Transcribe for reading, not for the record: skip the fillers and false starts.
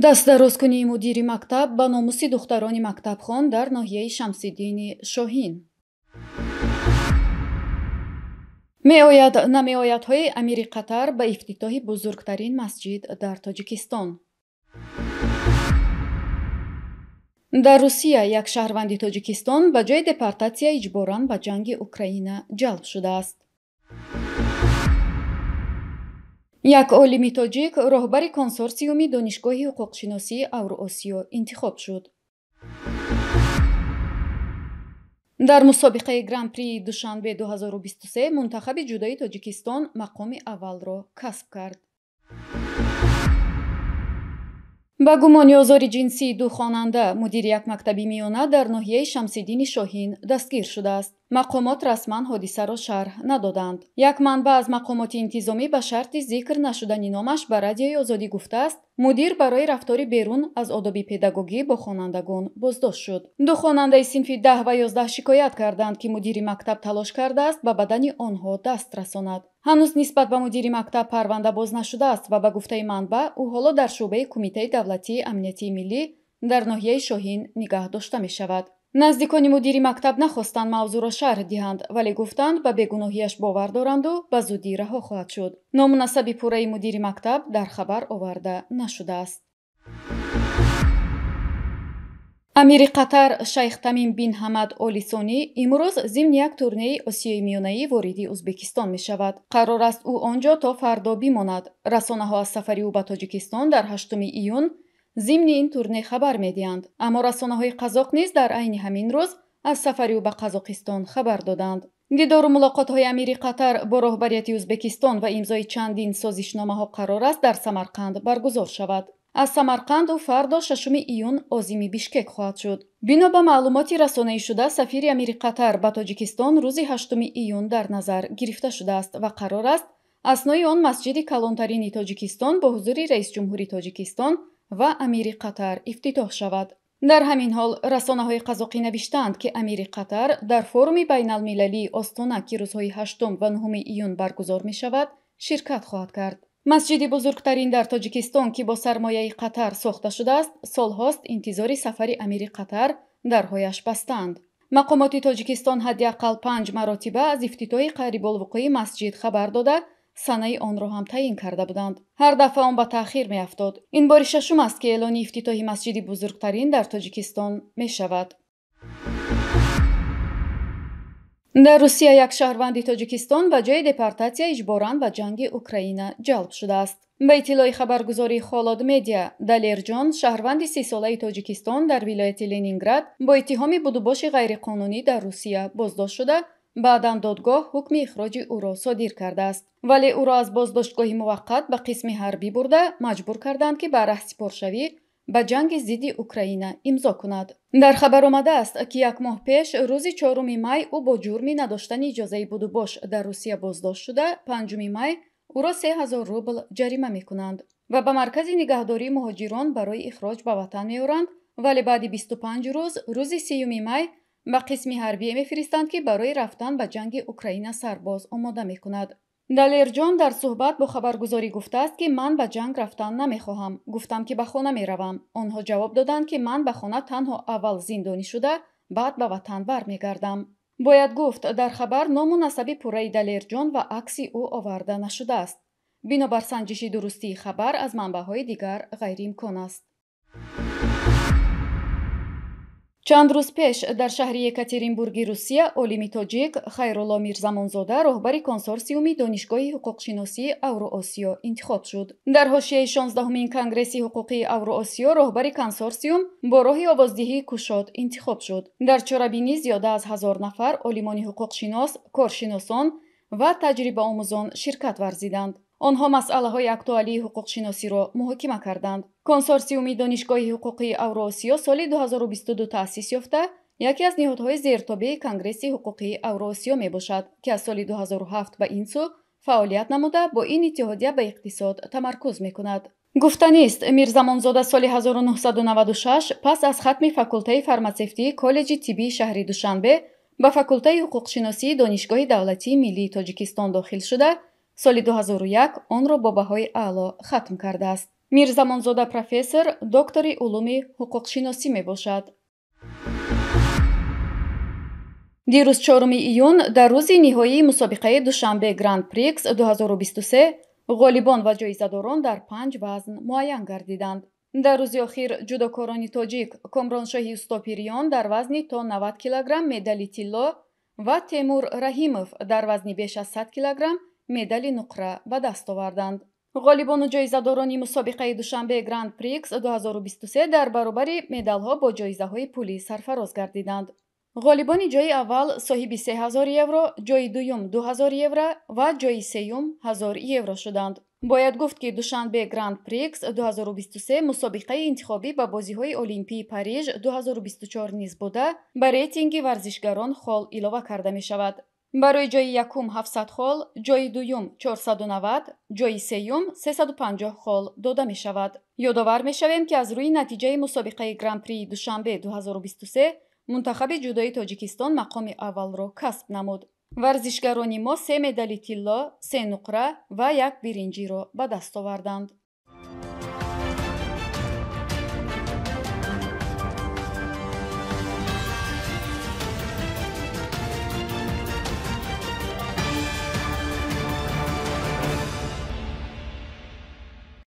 Дастдарозкунии мудири мактаб ба номуси духтарони мактабхон дар ноҳияи Шамсиддини Шоҳин. Меояд намеоядҳои амири Қатар ба ифтитоҳи бузургтарин масҷид дар Тоҷикистон. Дар Русия як шаҳрванди Тоҷикистон ба ҷои депортатсия иҷборан ба ҷанги Украина ҷалб шудааст. Як олими тоҷик роҳбари консорсиуми Донишгоҳи ҳуқуқшиносии Авроосиё интихоб шуд. Дар мусобиқаи Гран-прии Душанбе 2023 мунтахаби ҷудои Тоҷикистон мақоми аввалро касб кард. Ба гумони озори ҷинсии ду хонанда мудири як мактаби миёна дар ноҳияи Шамсиддини Шоҳин дастгир шудааст. Мақомот расман ҳодисаро шарҳ надоданд. Як манбаъ аз мақомоти интизомӣ ба шарти зикр нашудани номаш ба Радиои Озодӣ гуфтааст, мудир барои рафтори берун аз одоби педагогӣ бо хонандагон боздошт шуд. Ду хонандаи синфи 10 ва 11 шикоят карданд, ки мудири мактаб талош кардааст ба бадани онҳо даст расонад. Ҳанӯз нисбат ба мудири мактаб парванда боз нашудааст ва ба гуфтаи манбаъ ӯ ҳоло дар шӯъбаи Кумитаи давлатии амниятии миллӣ дар ноҳияи Шоҳин нигаҳ дошта мешавад. Наздикони мудири мактаб нахостанд мавзӯъро шарҳ диҳанд, вале гуфтанд ба бегуноҳиаш бовар доранду ба зудӣ раҳо хоҳад шуд. Ному насаби пурраи мудири мактаб дар хабар оварда нашудааст. Амири Қатар шайх Тамим бин Ҳамад Оли Сонӣ имрӯз зимни як турнеи Осиёи Миёнаӣ вориди Ӯзбекистон мешавад. Қарор аст ӯ он ҷо то фардо бимонад. Расонаҳо аз сафари ӯ ба Тоҷикистон дар 8 июн зимни ин турне хабар медиҳанд. Аммо расонаҳои қазоқ низ дар айни ҳамин рӯз аз сафари ӯ ба Қазоқистон хабар доданд. Дидору мулоқотҳои амири Қатар бо роҳбарияти Ӯзбекистон ва имзои чандин созишномаҳо қарор аст дар Самарқанд баргузор шавад. Аз Самарқанд ӯ фардо 6 июн озими Бишкек хоҳад шуд. Бино ба маълумоти расонаӣ шуда, сафири амири Қатар ба Тоҷикистон рӯзи 8 июн дар назар гирифта шудааст ва қарор аст аснои он масҷиди калонтарини Тоҷикистон бо ҳузури раисҷумҳури Тоҷикистон ва амири Қатар ифтитоҳ шавад. Дар ҳамин ҳол расонаҳои қазоқӣ навиштаанд, ки амири Қатар дар форуми байналмилалии Остона, ки рӯзҳои 8 ва 9 июн баргузор мешавад, ширкат хоҳад кард. Масҷиди бузургтарин дар Тоҷикистон, ки бо сармояи Қатар сохта шудааст, солҳост интизори сафари амири Қатар дарҳояш бастаанд. Мақомоти Тоҷикистон ҳадди ақал 5 маротиба аз ифтитоҳи қарибулвуқӯи масҷид хабар дода, санаи онро ҳам таъин карда буданд. Ҳар дафъа он ба таъхир меафтод. Ин бори шашум аст, ки эълони ифтитоҳи масҷиди бузургтарин дар Тоҷикистон мешавад. Дар Русия як шаҳрванди Тоҷикистон ба ҷои депортатсия иҷборан ба ҷанги Украина ҷалб шудааст. Ба иттилои хабаргузории Холод Медиа, Далерҷон, шаҳрванди 30-солаи Тоҷикистон дар вилояти Ленинград бо иттиҳоми будубоши ғайриқонунӣ дар Русия боздошт шуда, баъдан додгоҳ ҳукми ихроҷи ӯро содир кардааст. Вале ӯро аз боздоштгоҳи муваққат ба қисми ҳарбӣ бурда, маҷбур карданд, ки ба раҳсипоршавӣ ба ҷанги зидди Украина имзо кунад. Дар хабар омадааст, ки як моҳ пеш, рӯзи 4 май, ӯ бо ҷурми надоштани иҷозаи будубош дар Русия боздошт шуда, 5 май ӯро 3000 рубл ҷарима мекунанд ва ба маркази нигаҳдории муҳоҷирон барои ихроҷ ба ватан меоранд, вале баъди 25 рӯз, рӯзи 3 май, ба қисми ҳарбие мефиристанд, ки барои рафтан ба ҷанги Украина сарбоз омода мекунад. Далерҷон дар суҳбат бо хабаргузорӣ гуфтааст, ки ман ба ҷанг рафтан намехоҳам. Гуфтам, ки ба хона меравам. Онҳо ҷавоб доданд, ки ман ба хона танҳо аввал зиндонӣ шуда, баъд ба ватан бармегардам. Бояд гуфт, дар хабар ному насаби пурраи Далерҷон ва акси ӯ оварда нашудааст. Бинобар санҷиши дурустии хабар аз манбаъҳои дигар ғайриимкон аст. Чанд рӯз пеш дар шаҳри Екатеринбурги Русия олими тоҷик Хайрулло Мирзамонзода роҳбари консорсиуми Донишгоҳи ҳуқуқшиносии Авроосиё интихоб шуд. Дар ҳошияи 16-умин конгресси ҳуқуқии Авроосиё роҳбари консорсиум бо роҳи овоздиҳии кушод интихоб шуд. Дар чорабинӣ зиёда аз 1000 нафар олимони ҳуқуқшинос, коршиносон ва таҷрибаомӯзон ширкат варзиданд. Онҳо масъалаҳои актуалии ҳуқуқшиносиро муҳокима карданд. Консорсиуми Донишгоҳи ҳуқуқии Авроосиё соли 2022 таъсис ёфта, яке аз ниҳодҳои зертобеи Конгресси ҳуқуқии Авроосиё мебошад, ки аз соли 2007 ба ин сӯ фаъолият намуда, бо ин иттиҳодия ба иқтисод тамаркуз мекунад. Гуфтанист, Мирзамонзода соли 1996 пас аз хатми факултаи фарматсевтии коллеҷи тиббии шаҳри Душанбе ба факултаи ҳуқуқшиносии Донишгоҳи давлатии миллии Тоҷикистон дохил шуда, соли 2001 онро бо баҳои аъло хатм кардааст. Мирзамонзода профессор, доктори улуми ҳуқуқшиносӣ мебошад. Дирӯз 4 июн дар рӯзи ниҳоии мусобиқаи Душанбе Гранд Прикс 2023 ғолибон ва ҷоизадорон дар 5 вазн муайян гардиданд. Дар рӯзи охир ҷудокорони тоҷик Комроншоҳи Устопириён дар вазни то 90 килограмм медали тилло ва Темур Раҳимов дар вазни беш аз 100 килограмм медали нуқра ба даст оварданд. Ғолибону ҷоизадорони мусобиқаи Душанбе Гранд Прикс 2023 дар баробари медалҳо бо ҷоизаҳои пулӣ сарфароз гардиданд. Ғолибони ҷои аввал соҳиби 3000 евро, ҷои дуюм 2000 евро ва ҷои сеюм 1000 евро шуданд. Бояд гуфт, ки Душанбе Гранд Прикс 2023 мусобиқаи интихобӣ ба бозиҳои Олимпии Париж 2024 низ буда, ба рейтинги варзишгарон хол илова карда мешавад. Барои ҷои якум 700 хол, ҷои дуюм 490, ҷои сеюм 350 хол дода мешавад. Ёдовар мешавем, ки аз рӯи натиҷаи мусобиқаи Гран-прии Душанбе 2023 мунтахаби ҷудои Тоҷикистон мақоми аввалро касб намуд. Варзишгарони мо 3 медали тилло, 3 нуқра ва 1 биринҷиро ба даст оварданд.